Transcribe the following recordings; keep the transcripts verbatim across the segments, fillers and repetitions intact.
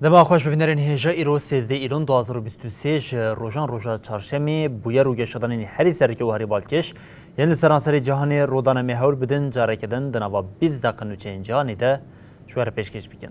Dema xweş bibînerên hêja, îro sêzdeh îlon du hazar û bîst û sê ji rojan roja çarşemê bûyer û geşedanên herî sereke û herî balkêş yên li seranserê cîhanê rûdane me hewl bidin, careke din di nava bîst deqe nûçeyên cîhanê de ji we re pêşkêş bikin.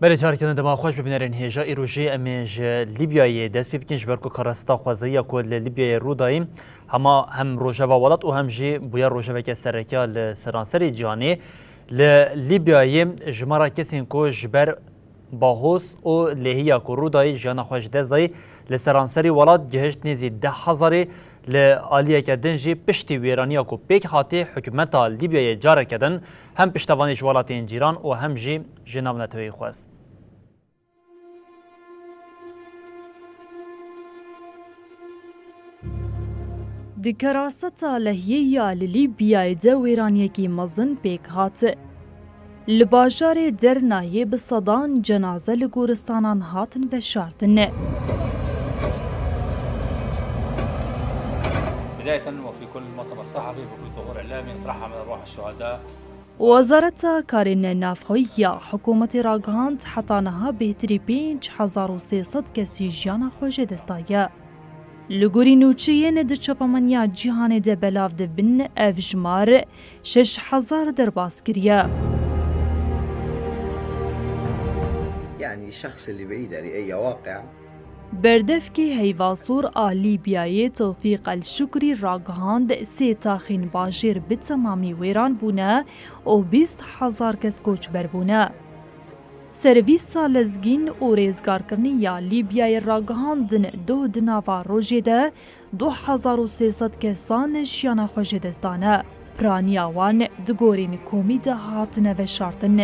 Belê, careke din dema xweş bibînerên hêja. Îro jî em ê ji Lîbyayê dest pê bikin, ji ber ku karasata xwezayî ya ku li Lîbyayê rû dayî, hema hem rojeva welat û hem jî bûye rojeveke sereke li seranserê cîhanê. Li Lîbyayê jimara kesên ku ji ber bahoz û lêhiya ku rû dayî jiyana xwe ji dest dayî li seranserî welat gihişt nêzî deh hezarê. Li aliyeke din jî piştî wêraniya ku pêk hatî, hikûmeta Lîbyayê careke din hem piştevanî ji welatên cîran û hem jî ji navneteweyî xwest. Di keraseta lehiyê ya li Lîbyayê de wêraniyekî mezin pêk hat. Li bajarê Dernayê bi sedan cenaze li goristanan hatin veşartin. بداية وفي كل مؤتمر صحفي بكل ظهور إعلامي نترحم على أرواح الشهداء. Wezareta Karên Navxweyî ya hikûmetê ragihand, heta niha bêhtirî pênc hezar û sê sed kesî jiyana xwe ji dest daye. Li gorî nûçeyên di çapemeniya cîhanê de belav dibin, ev jimar şeş hezar derbas kiriye. يعني الشخص اللي بعيد، يعني، أي واقع. Berdevkê Heyva Sor a Lîbyayê Tewfîq El Şukrî ragihand, sê taxên bajêr bi temamî wêran bûne û bîst hezar kes koçber bûne. Servîsa Lezgîn û Rêzgarkirinê ya Lîbyayê ragihandin, doh di nava rojê de du hezar û sê sed kesan jiyana xwe ji dest dane. Piraniya wan di gorên komî de hatine veşartin.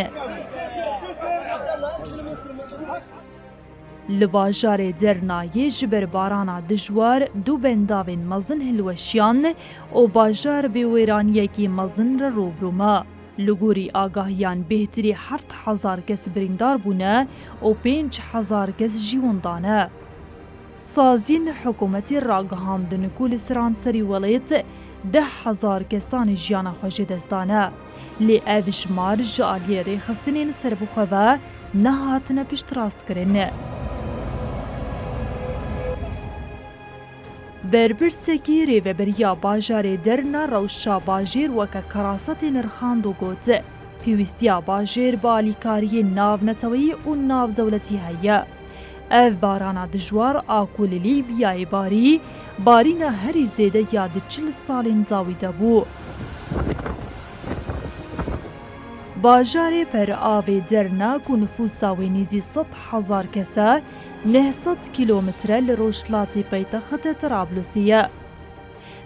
Li bajarê Dernayê ji ber barana dijwar du bendavên mezin hilweşiyan û bajar bi wêraniyekî mezin re rûbirû ma. Li gorî agahiyan bêhtirî heft hezar kes birîndar bûne û pênc hezar kes jî winda ne. Saziyên hikûmetê ragihandin ku li seranserî welêt deh hezar kesan jiyana xwe ji dest dane. Lê ev jimar ji aliyê rêxistinên serbixwe ve nehatine piştrastkirin. Berpirsekî rêveberiya bajarê Derna rewşa bajêr weke karasetê nirxand û got, pêwîstiya bajêr bi alîkariyên navneteweyî û navdewletî heye. Ev barana dijwar a ku li Lîbyayê barî, barîna herî zêde ya di çil salên dawî de bû. Bajarê Peravê Derna ku nifûsa wê nêzî sed hezar kes e, neh sed kîlometre li rojhilatê paytexta Trablusê ye.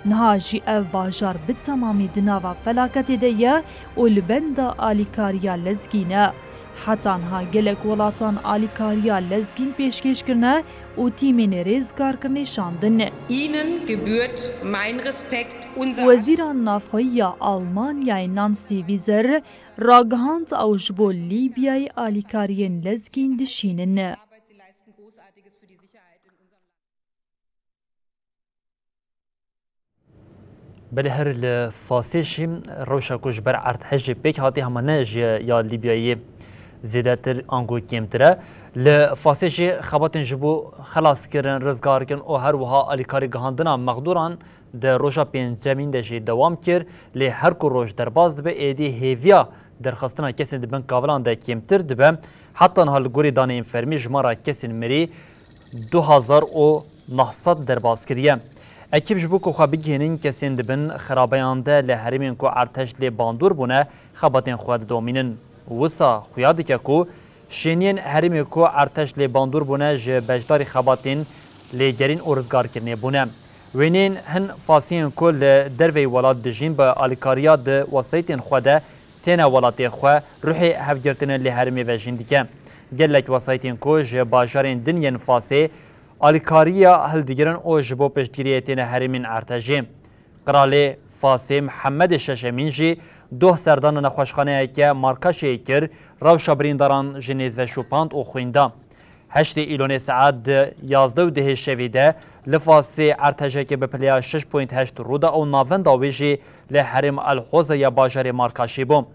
Niha jî ev bajar bi temamî di nava felaketê de ye û li benda alîkariya Lezgîn e. Heta niha gelek welatan alîkariya Lezgîn pêşkêş kirine û tîmên rêzgarkirinê şandin. Ihnen gebührt mein Respekt, unser Wezîra Navxweyî ya Almanyayê Nancy Wieser ragihand, ew ji bo Lîbyayê alîkariyên Lezgîn dişînin. Belê, her li Fasê jî rewşa ku ji ber erdhejê pêk hatî, hema ne ji ya Lîbyayê zêdetir ango kêmtir e. Li Fasê jî xebatên ji bo xelaskirin, rizgarkirin û her wiha alîkarî gihandina mexdûran di roja pêncemîn de jî dewam kir. Lê her ku roj derbas dibe, êdî hêviya derxistina kesên di bin kavilan de kêmtir dibe. Heta niha li gorî daneyên fermî jimara kesên mirî du hezar û neh sed derbas kiriye. Ekîp ji bo ku xwe bigihînin kesên di bin xerabeyan de li herêmên ku erdhej lê bandor bûne, xebatên xwe didomînin. Wisa xuya dike ku şêniyên herêmê ku erdhej lê bandor bûne ji beşdarî xebatên lêgerîn û rizgarkirinê bûne. Wênên hin Fasiyên ku li derveyî welat dijîn bi alîkariya di wesayîtên xwe de têne welatê xwe, ruhê hevgirtinê li herêmê ve jîn dike. Gelek wesayîtên ku ji bajarên din yên Fasê alîkariya hildigirin û ji bo piştgiriyê têne herêmên Ertejê. Qiralê Fasê Mihemedê Şeşemîn jî doh serdana nexweşxaneyeke Markaşê kir, rewşa birîndaran ji nêz ve şopand û xwîn da. Heştê Îlonê saet di yazdeh û dehê şevê de li Fasê ertejeke bi pileya şeş point heşt rû da û navenda wê jî li herêm El Hoza ya bajarê Markaşê bû.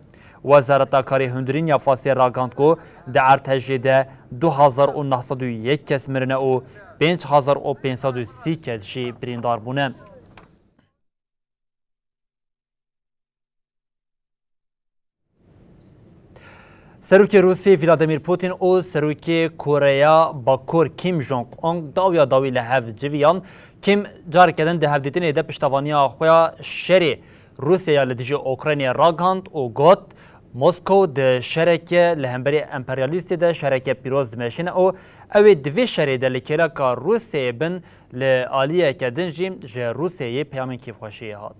Wezareta Karê Hundirîn ya Fasê ragihand ku di ertejê de du hazar û neh sed û yek kes mirine û pênc hazar û pênc sed û sî kes jî birîndar bûne. Serokê Rûsiyê Vladimir Putin û Serokê Koreya Bakur Kim Jong Un dawiya dawî li hev civiyan. Kim careke din di hevdîtinê de piştevaniya xwe ya şerê Rûsya ya li dijî Ukraynê ragihand û got, Moskow di şereke li hemberî emperyalîstê de şereke pîroz dimeşîne û ew ê di vê şerê de li kêleka Rûsyayê bin, li aliyeke din jî ji Rûsyayê peyamên kêfxweşiyê hat.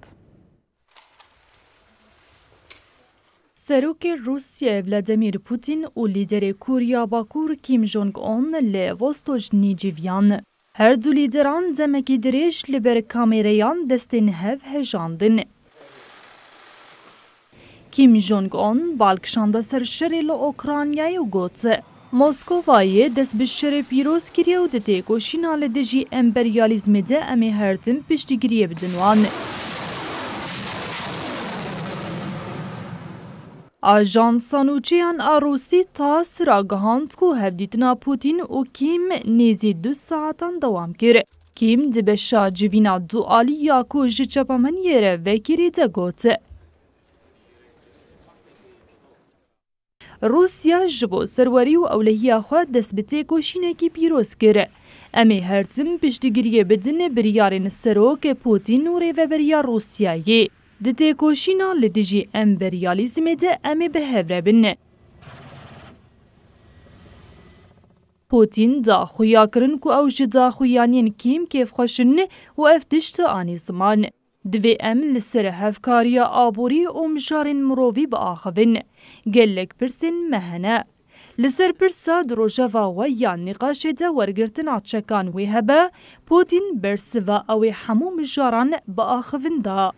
Serokê Rûsya Vladimir Putin û lîderê Koriya Bakur Kim Jong Un li Vostocnî civiyan. Her du lîderan demekî dirêj li ber kamêreyan destên hev hejandin. Kim Jong Un bal kişande ser şerê li Ukraynayê û got, Moskovayê dest bi şerê pîroz kiriye û di têkoşîna li dijî emperyalîzmê de em ê her tim piştgiriyê bidin wan. Ajansa nûçeyan a Rûsî TASS ragihand ku hevdîtina Putin û Kim nêzî du saetan dewam kir. Kim di beşa civîna dualî ya ku ji çapemeniyê re vekirî de got, Rûsya ji bo serwerî û ewlehiya xwe dest bi têkoşînekî pîroz kir. Em ê her tim piştgiriyê bidin biryarên Serok Putin û rêveberiya Rûsyayê. Di têkoşîna li dijî emperyalîzmê de em ê bi hev re bin. Putin da xuyakirin ku ew ji daxuyaniyên Kim kêfxweş in û ev tişt anî ziman. Divê em li ser hevkariya aborî û mijarên mirovî biaxivin. Gelek pirsên me hene. Li ser pirsa di rojeva we ya nîqaşê de wergirtina çekan wê hebe, Putin bersiva ew ê hemû mijaran biaxivin da.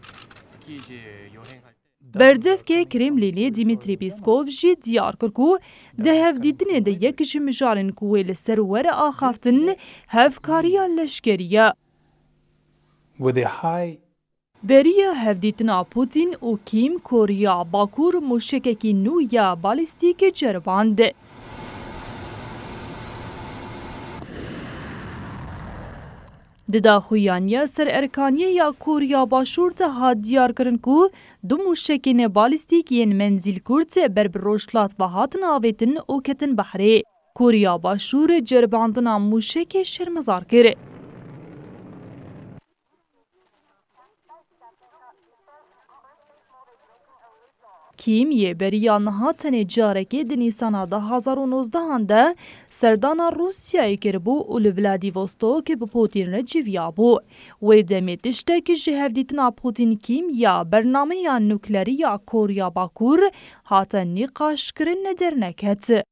Berdevkê Kremlînê Dmitry Peskov jî diyar kir ku di hevdîtinê de yek ji mijarên ku wê li ser were axaftin hevkariya leşkerî ye. With a high Beriya hevdîtina Putin û Kim, Koriya Bakur mûşekekî nû ya balîstîk ceriband. Di daxuyaniya ser erkaniyê ya Koriya Başûr de hat diyarkirin ku du mûşekên balîstîk yên menzîl kurt ber bi rojhilat ve hatin avêtin û ketin behrê. Koriya Başûr ceribandina mûşekê şermezar kir. Kim yê beriya niha tenê carekê di Nîsana du hazar û nozdehan de serdana Rûsyayê kiribû û li Vladivostok bi Putin re civiyabû. Wê demê tiştek ji hevdîtina Putin Kim ya bernameya nuklerî ya Koriya Bakur hate nîqaşkirin derneket.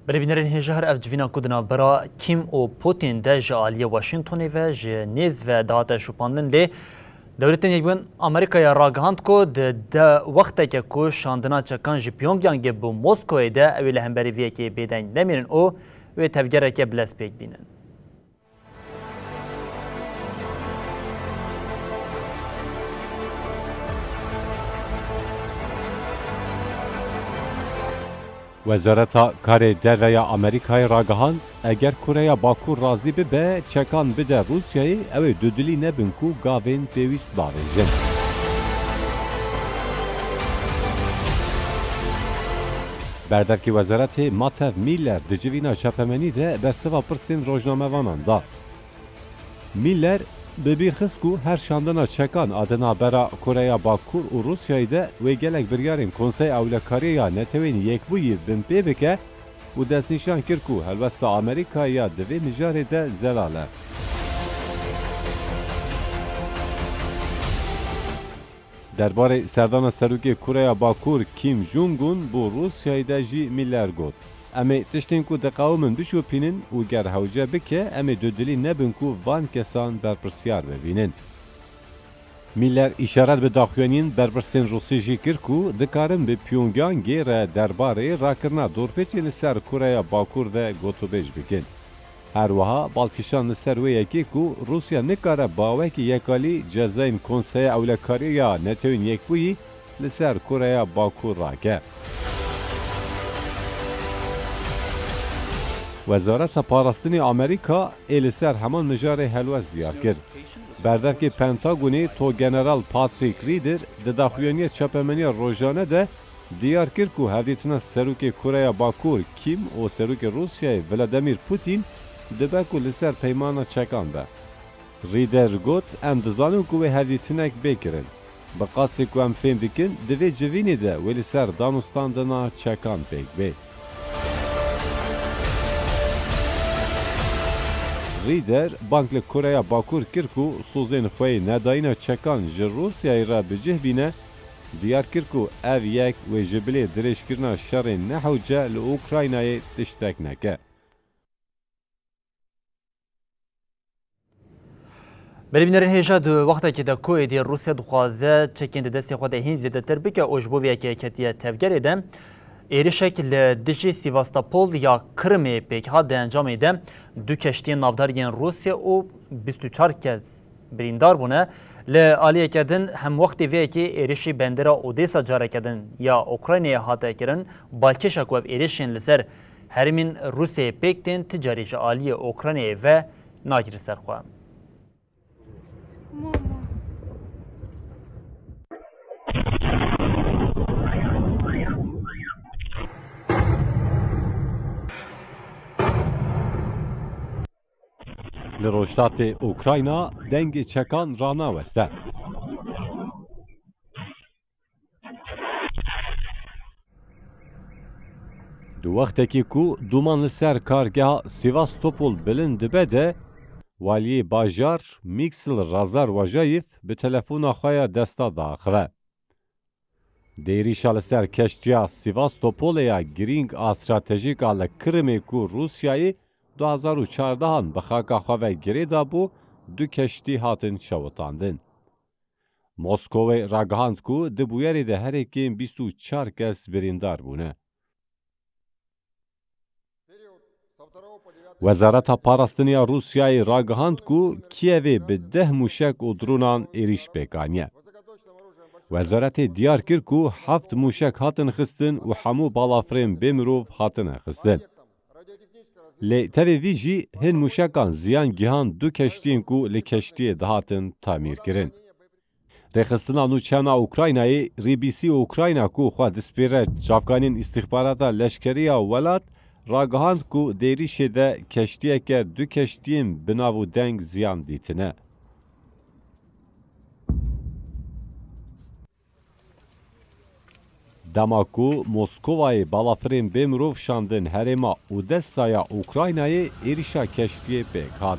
Belê bînerên hêja, her ev civîna ku di navbera Kim û Putin de ji aliyê Washingtonê ve ji nêz ve dihate şopandin, lê Dewletên Yekbûn Amerîkaya ragihand ku di de wexteke ku şandina çekan ji Pyongyangê bi Moskowê de, ew ê li hemberî vê yekê bêdeng nemînin û wê tevgereke bilez pêk bînin. Wezareta Karê Derve ya Amerîkayê ragihand, eger Koreya Bakur razî bibe çekan bide Rûsyayê, ew ê dudilî nebin ku gavên pêwîst bavêjin. Berdevkê wezaretê Matev Miller di civîna çapemenî de bersiva pirsên rojnamevanan da. Miller bi bîr xist ku her şandina çekan a di navbera Koreya Bakur û Rûsyayê de wê gelek biryarên Konseya Ewlekariyê ya Netewên Yekbûyî binpê bike, û destnîşan kir ku helwesta Amerîka ya di vê mijarê de zelal e. Derbarê serdana serokê Koreya Bakur Kim Jong-un bo Rûsyayê de jî Miller got, "Em ê tiştên ku diqewimin bişopînin û ger hewce bike, em ê dudilî nebin ku van kesan berpirsiyar bibînin." Miller îşaret bi daxuyaniyên berpirsên Rûsî jî kir ku dikarin bi Pyongyangê re derbarê rakirina dorpêçên li ser Koreya Bakur de gotûbêj bikin. Her wiha bal kişand li ser wê yekê ku Rûsya nikare bi awayekî yekalî cezayên Konseya Ewlekariyê ya Netewên Yekbûyî li ser Koreya Bakur rake. Wezareta Parastinê Amerîka ê li ser heman mijarê helwest diyar kir. Berdevkê Pentagonê Togeneral Patrick Reeder di daxuyaniya çapemeniya rojane de diyar kir ku hevdîtina serokê Koreya Bakur Kim û serokê Rûsyayê Vladimir Putin dibe ku li ser peymana çekan be. Reeder got, "Em dizanin ku wê hevdîtinek bê kirin. Bi qasê ku em fêm dikin, di vê civînê de wê li ser danûstandina çekan pêk bê." Reeder bang li Koreya Bakur kir ku sozên xwe yê nedayîna çekan ji Rûsyayê re bi cih bîne, diyar kir ku ev yek wê ji bilê dirêjkirina şerên nehewce li Ukraynayê tiştek neke. Belê bînerên hêja, di wextekê de ku êdî Rûsya dixwaze çekên di destê xwe de hîn zêdetir bike û ji bo vê yekê ketiye tevgerê de, êrişek li dijî Sivastopol ya Kirimê pêk hat. Di encamê de du keştiyên navdar yên Rûsya û bîst û çar kes birîndar bûne. Li aliyeke din, hemwextê vê yekê êrişî bendera Odesa careke din ya Ukraynayê hate kirin. Balkêşa ku ev êrişên li ser herêmên Rûsyayê pêk tên, ti carî ji aliyê Ukraynayê ve nagire ser xwe. Li rojhilatê Ukrayna dengê çekan ranaweste. Di wextekî ku dûman li ser kargeha Sivastopol bilind dibe de, waliyê bajar Mîksl Razar Wajayev bi telefona xwe ya desta diaxive. Di êrîşa li ser keştiya Sivastopolê ya girîng a stratejîk a li Kirimê ku Rûsyayê du hazar û çardehan bi xaka xwe ve girê dabû, du keştî hatin şewitandin. Moskowê ragihand ku di bûyerê de herêkên bîst û çar kes birîndar bûne. Wezareta Parastinê ya Rûsyayê ragihand ku Kiyevê bi deh mûşek û dronan êrîş pêk aniye. Wezaretê diyar kir ku heft mûşek hatin xistin û hemû balafirên bê mirov hatine xistin. Lê tevê vî jî hin mûşekan ziyan gihand du keştiyên ku li keştiyê dihatin tamîrkirin. Rêxistina nûçe na Ukraynayê, R B C Ukrayna, ku xwe dispêre çavkanên îstîxbarata leşkerî ya welat, ragihand ku di êrîşê de keştiyeke du keştiyên bi nav û deng ziyan dîtine. Dema ku Moskovayê balafirên bê mirov şandin herêma Odessa ya Ukraynayê, êrîşa keştiyê pêk hat.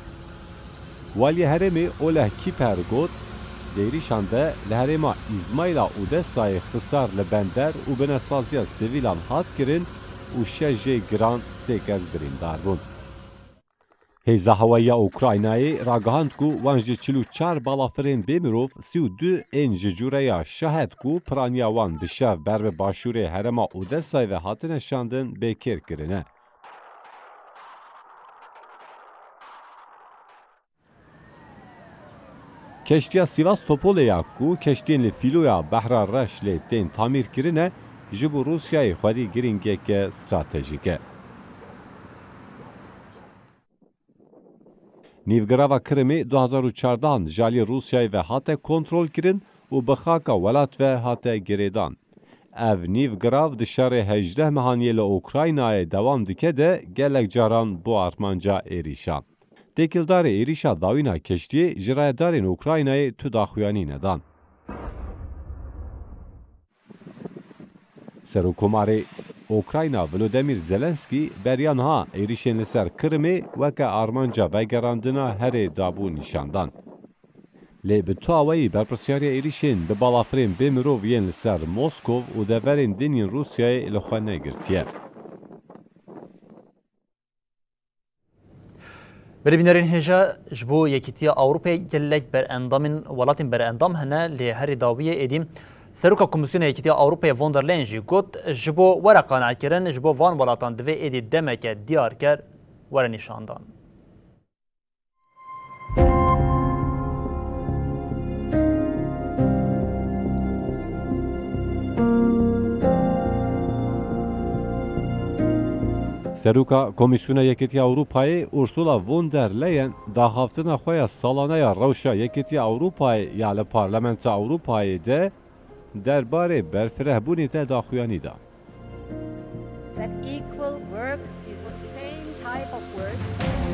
Waliyê herêmê Oleg Kiper got, di êrîşan de li herêma Îzmayîla Odessayê xisar li bender û binesaziya sivîlan hat kirin û şeş jê giran, sê kes birîndar bûn. Hêza Hewayî ya Ukraynayê ragihand ku wan ji çil û çar balafirên bê mirov sî û du ên ji cûreya Şahed ku piraniya wan bi şev ber bi başûrê herêma Odessayê ve hatine şandin bêkêr kirine. Keştiya Sivastopolê ya ku keştiyên li fîloya Behra Reş lê tên tamîr kirine, ji bo Rûsyayê xwedî girîngiyeke stratejîk e. Nîvgirava Kirimê du hazar û çardehan ji aliyê Rûsyayê ve hate kontrolkirin û bi xaka welat ve hate girêdan. Ev nîvgirav di şerê hejdeh mehaniyê li Ukraynayê dewam dike de gelek caran bû armanca êrîşan. Têkildarê êrîşa dawîna keştiyê ji rayedarên Ukraynayê tu daxuyanî nedan. Serokkomarê Ukrayna Volodymyr Zelenskî beriya niha êrîşên li ser Kirimê weke armanca vegerandina herê dabû nîşan dan. Lê bi tu awayî berpirsyariya êrîşên bi balafirên bê mirov yên li ser Moskov û deverên din yên Rûsyayê li xwe negirtiye. Belê bînerên hêja, ji bo Yekîtiya Ewropayê gelek berendamên welatên berendam hene, lê herî dawiyê êdî Seroka Komîsyona Yekîtiya Ewropayê von der Leyen jî got, ji bo were qane'kirin, ji bo van welatan divê êdî demeke diyarker were nîşandan. Seroka Komîsyona Yekîtiya Ewropayê Ursula von der Leyen daxaftina xwe ya salane ya rewşa Yekîtiya Ewropayê ya li Parlamenta Ewropayê de derbarê berfirehbûnê de daxuyanî da. That equal work is the same type of work,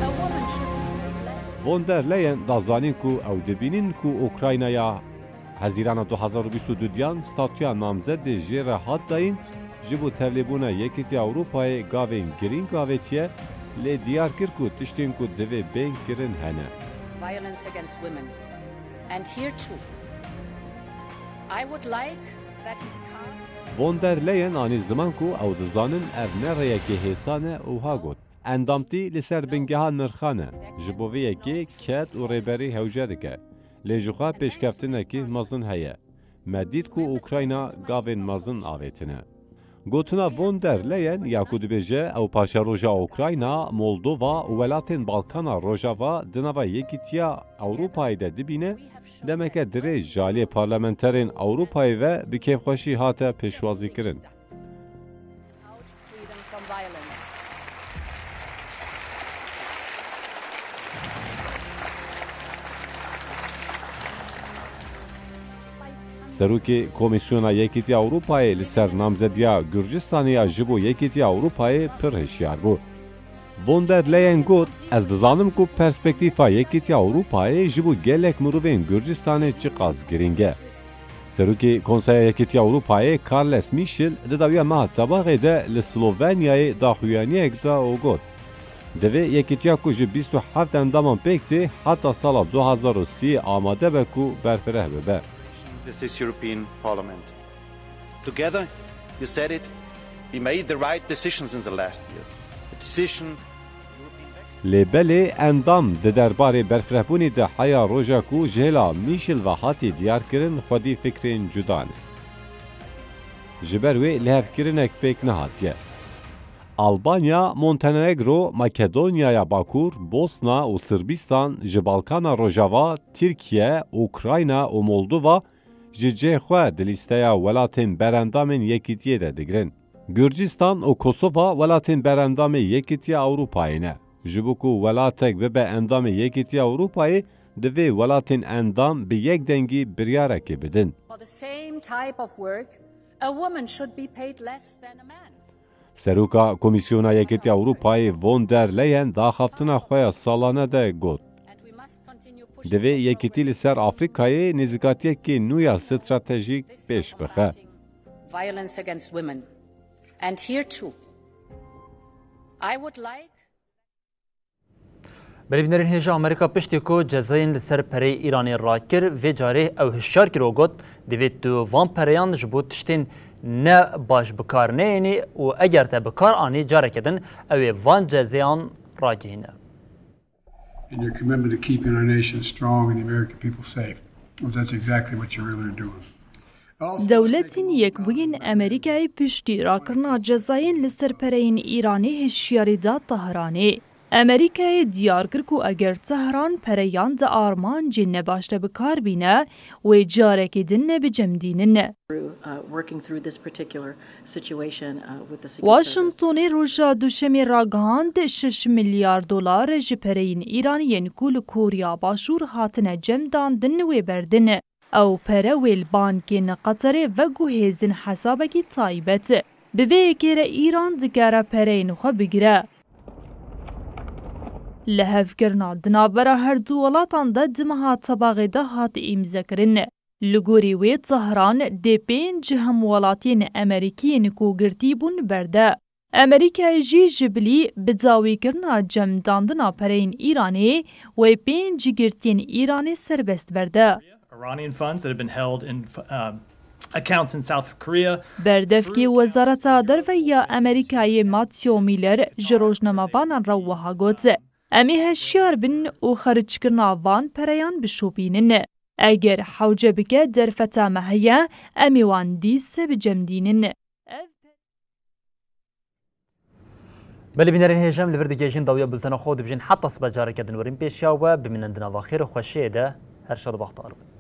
a woman should be paid less. Von der Leyen da zanîn ku ew dibînin ku Ukraynaya Hezîrana du hazar û bîst û du diyan statûya namzedê jê re hat dayîn, ji bo tevlêbûna Yekîtiya Ewropayê gavên girîng avêtiye, lê diyar kir ku tiştên ku divê bên kirin hene. Violence against women. And here too, I would like that we cast Von der Leyen anî ziman ku ew dizanin ev ne rêyekê hêsan e û ha got, endamtî li ser bingeha nirxan e. Ji bo vê yekê ked û rêberî hewce dike. Lê jixwe pêşkeftinekî mezin heye. Me dît ku Ukrayna gavên mezin avêtine. Gotina von der Leyen ya ku dibêje ew paşeroja Ukrayna, Moldova û welatên Balkana Rojava di nava Yekîtiya Ewropayê de dibîne, demeke dirêj ji aliyê parlamenterên Ewropayê ve bi kêfxweşî hate pêşwazîkirin. Freedom from violence. Serokê Komîsyona Yekîtiya Ewropayê li ser namzediya Gurcistanê ya ji bo Yekîtiya Ewropayê pir hişyar bû. Von der Leyen got, ez dizanim ku perspektîfa Yekîtiya Ewropayê ji bo gelek mirovên Gurcistanê çiqas girîng e. Serokê Konseya Yekîtiya Ewropayê Carles Michel di dawiya meha Tebaxê de li Slovenyayê daxuyaniyek da û got, divê yekîtiya ku ji bîst û heft endaman pêk tê heta sala du hazar û sî amade be ku berfireh bibe. This is European Parliament. Together, you said it, we made the right decisions in the last years. The decision Lê belê endam di derbarê berfirehbûnê de heya roja ku ji hêla Michel ve hatî diyarkirin xwedî fikrên cuda ne. Ji ber wê lihevkirinek pêk nehatiye. Albanya, Montenegro, Makedonyaya Bakur, Bosna û Sirbistan, ji Balkana Rojava, Tirkiye, Ukrayna û Moldova ji cihê xwe di lîsteya welatên berendamên Yekîtiyê de digirin. Gurcistan û Kosova welatên berendamê Yekîtiya Ewropayê ne. Ji bo ku welatek bibe endamê Yekîtiya Ewropayê, divê welatên endam bi yek dengî biryarekê bidin. For the same type of work, a woman should be paid less than a man. Seroka Komîsyona Yekîtiya Ewropayê von der Leyen daxaftina xwe ya salane de got, divê yekîtî li ser Afrîkayê nêzîkatiyekê nû ya stratejîk pêş bixe. Violence against women. And here too, I would like Belê bînerên hêja, Amerîka piştî ku cezayên li ser pereyê Îranê rakir, vê carê ew hişyar kir û got, divê tu van pereyan ji bo tiştên ne baş bi kar neyênî û eger te bi kar anî careke din ew ê van cezeyan ragihîne. And your commitment to keeping our nation strong and the American people safe. Well, that's exactly what you really are doing. Dewletên Yekbûyîn Amerîkayê piştî rakirina cezayên li ser pereyên Îranê hişyarî da Tehranê. Amerîkayê diyar kir ku eger Tehran pereyan di armancên nebaş de bi kar bîne, wê carekê din ne bi cem dînin. Through, uh, working through this particular situation, uh, with the Secret Service. Washingtonê roja Duşemê ragihand şeş milyar dolar ji pereyên Îranî yên ku li Koriya Başûr hatine cem dan din wê berdin. Ew pere wê li bankên Qeterê veguhêzin hesabekî taybet. Bi vê yekê re Îran dikare pereyên xwe bigire. Lihevkirina di navbera her du welatan de di meha Tebaxê de hat îmzekirin. Li gorî wê Tehran dê pênc hemwelatiyên Amerîkî yên ku girtî bûn berde. Amerîkayê jî ji bilî bi dawîkirina cemdandina pereyên Îranê wê pênc girtiyên Îranê serbest berde. Iranian funds that have been held in um, accounts in South Korea. Berdevkê Wezareta Derve ya Amerîkayê Matthew Miller ji rojnamevanan re wiha got, Em ê hişyar bin û xerckirina van pereyan bişopînin. Eger hewce bike derfeta me heye, em ê wan dîse bicemdînin. Belê bînerên hêja, em li vir digihîjin dawiya bultena xwe û dibêjin heta sibe careke din werin pêşiya we, bimînin di nava xêr û xweşiyê de, her şad û bextewar bin.